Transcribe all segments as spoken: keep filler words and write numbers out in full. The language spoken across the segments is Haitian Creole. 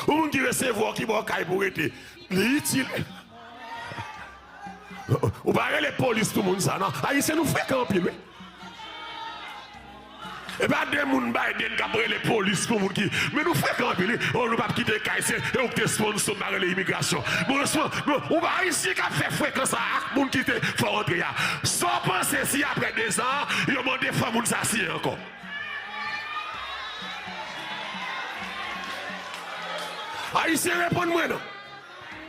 Pou moun ki resevwa w, ki ba w kay pou w rete, li itil. Ou pa rele polis pou moun sa, non. Ayisyen, nou frekan anpil, wi. E pa de moun Biden k ap rele polis pou moun ki, men nou frekan anpil, wi. Oh, nou p ap kite kay, se, e ou ki te sponsor, m pa rele imigrasyon. Bon, bon, ou pa Ayisyen k ap fè frekan sa ak moun ki te fè w antre a. Sa w panse si apre dezan, yo mande fò moun sa siyen ankò? Ayisyen, reponn mwen non.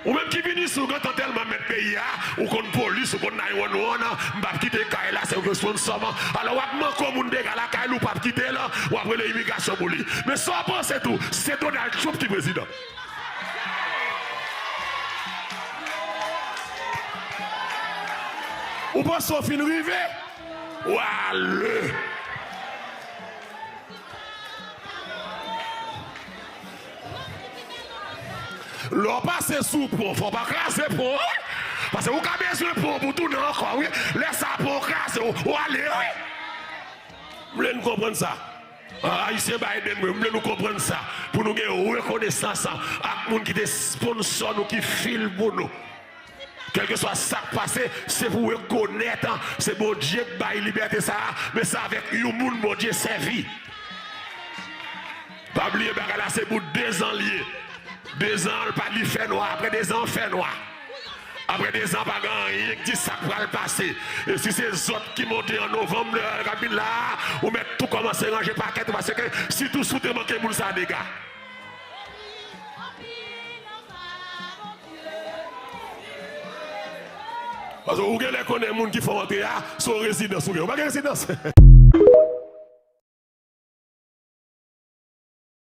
Ou menm ki vini sou gentan tèlman mèt peyi a, ou konn polis, ou konn nine one one, m p ap kite kay la, se ou ki responsab. Alò w ap manke moun dega lakay li, ou p ap kite l, w ap rele imigrasyon pou li. Men sa w panse tou, si se Donald Trump ki prezidan? Ou panse w fin rive? W ale! Lè w pase sou pon, fò w pa kraze pon an, wi. Paske ou ka bezwen pon pou tounen ankò, wi. Lè sa pon kraze, w, w ale, wi. M vle nou konprann sa. Ayisyen Biden, mwen, m vle nou konprann sa. Pou nou gen rekonesans ak moun ki te sponsor nou, ki fil pou nou. Kèlkeswa sa k pase, se pou rekonèt, se Bondye k bay libète sa a, men se avèk yon moun Bondye sèvi. Pa bliye bagay la se pou dezan l ye. Dezan an, l pa li fè nwa, apre dezan an fè nwa. Apre dezan an pa gen anyen k di sa k pral pase. E si se zòt ki monte an novanm, k ap vin la a, ou mèt tou kòmanse ranje pakèt ou, paske sitou si w te manke moun sa dega. Paske ou genlè konnen moun ki fè w antre a, se yon rezidans ou gen. Ou pa gen rezidans.